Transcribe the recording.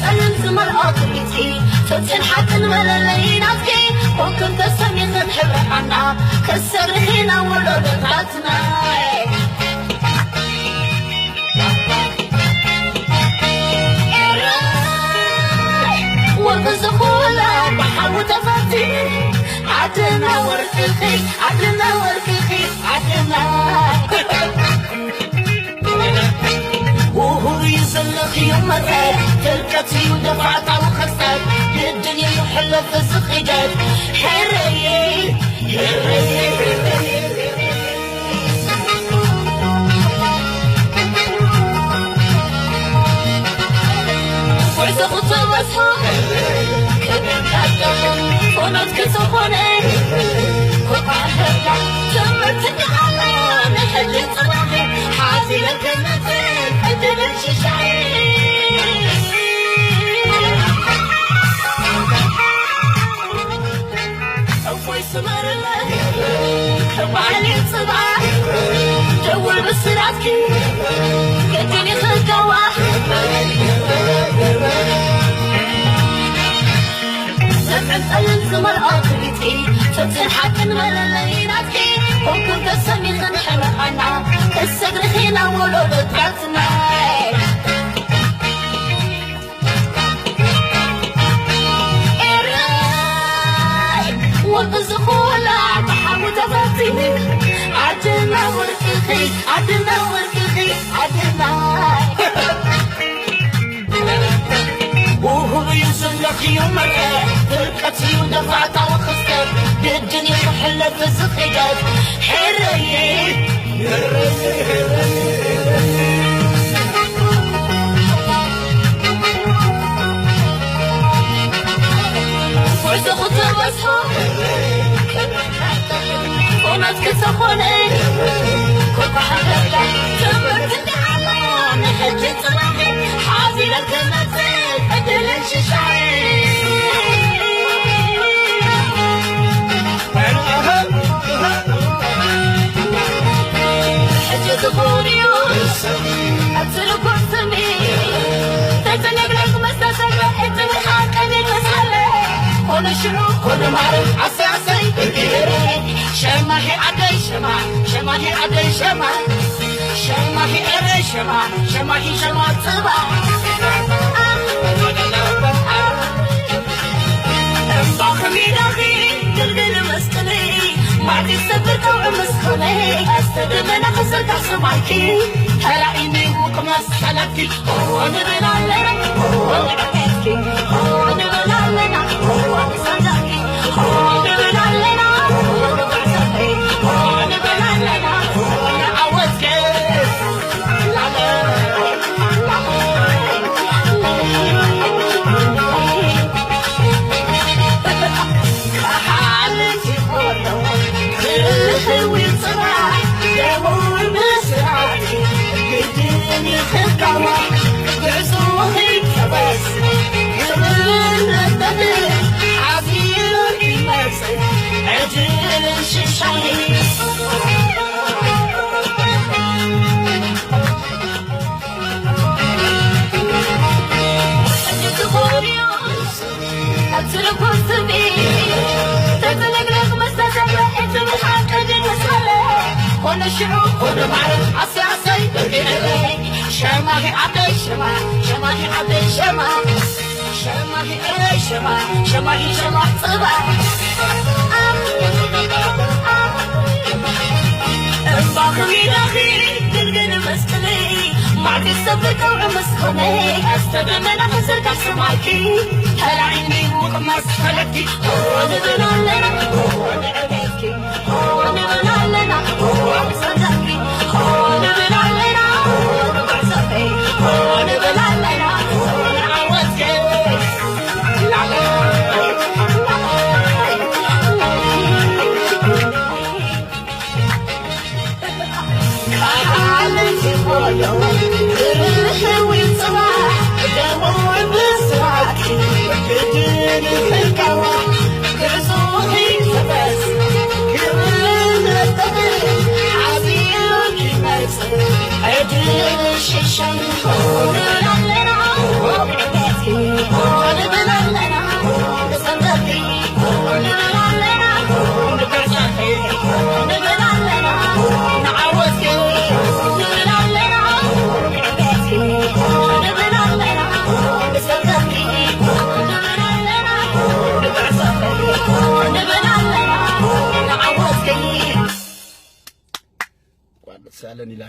ጸልም ዝመልኦ ትርኢትኪ፣ ፍትሕን ሓቅን መለለዪ ናትኪ፣ ኮንክን ተሰሚኽን ሕብሪ ዓና፣ ከሰርኺ ናብ ወለዶታትና። ኤረይ፣ ወርቂ ዝኹላ ብሓዊ ተፈቲኑ፣ ዓድና ወርቅኺ፣ ዓድና ወርቅኺ፣ ዓድና። ውሁድ እዩ ዘለኽዮ መርአ፣ ጥልቀት እዩ ደፋእታዊ ክስተት፣ ግድን እዩ ይሕለፍ እዚ ኺደት። ሄረይ፣ ሄረይ፣ ሄረይ፣ ሄረይ። ጉዕዞ ክትበጽሖ ክብርታቶ ፎኖት ክትኾነ ኮኳሕታ ትምህርቲ ከኣሎ ንሕጂ ጽባሕ ሓዚለ ክመጽእ ዕድልን ሽሻይ። እፎይ ስመርለ፣ ክባሊ ጽባሕ፣ ደውል ብስራትኪ፣ ግድን ይኽገዋ። ዘንጠልን ዝመልኦ ትርኢትኪ፣ ፍትሕን ሓቅን መለለዪ ናትኪ፣ ኮንክን ተሰሚኽን ሕመቓና፣ ክሰግርኺ ናብ ወለዶታትና። ኤረይ፣ ወርቂ ዝኹላ ብሓዊ ተፈቲኑ፣ ዓድና ወርቅኺ፣ ዓድና ወርቅኺ፣ ዓድና። ውሁድ እዩ ዘለኽዮ መርአ፣ ፍልቀት እዩ ደፋእታዊ ክስተት፣ ግድን እዩ ክሕለፍ እዚ ኺደት። ሄረይ፣ ጉዕዞ ክትበዝሖ፣ ኩነት ክትኾነ፣ ኮኳሕታ ትምህርቲ እንዲዓላ፣ ንሕጂ ጽባሕ ሓዚለ ክመጽእ ዕድልን ሽሻይ። ሕጂ ዝኾን እዩ እቲ ልኮት ስሚ፣ ተተነግረ ክመስተሰበ እቲ ምሓቀኒ ተሳለ። ኮነ ሽዑ ኮነ ማረ ኣሰይ ኣሰይ ብግሄረ። ሸማሂ ዓደይ ሸማ፣ ሸማሂ ዓደይ ሸማ፣ ሸማሂ ኤረይ ሸማ፣ ሸማሂ ሸማ ጽባ። እምባኺ ሜዳኺ ግልግል መስቀለይ፣ ማዕጢ ሰብር ከውዒ ምስ ኮነ፣ ቀስተ ደመና ክዝርጋሕ ሰማይኪ፣ ተራኢኒ ውቅ መሰለኪ፣ ኦ ንብል ኣለና፣ ኦ ንዕቤትኪ፣ ኦ ንብል ኣለና፣ ኦ ንሰንደቕኪ፣ ኦ ንብል ኣለና፣ ኦ ንጉዕዞኺ፣ ኦ ንብል ኣለና፣ ኦ ንዓወትኪ። ኮነ ሽዑ ኮነ ማረ ኣሰይ ኣሰይ ብርጌደለይ ሸማሂ ዓደይ ሸማ ሸማሂ ዓደይ ሸማ ሸማሂ ኤረይ ሸማ ሸማሂ ሸማ ጽባ እምባኺ ሜዳኺ ግልግል መስቀለይ ማዕበል ሰብር ከውዒ ምስ ኮነ ቀስተ ደመና ክዝርጋሕ ሰማይኪ ተራኢኒ ውቕ መሰለኪ ንብል ኣለና ንዕቤትኪ ንብል ኣለና ንሰንደቕኪ ንብል ኣለና ንጉዕዞኺ ንብል ኣለና ንዓወትኪ ስኣለን ኢላ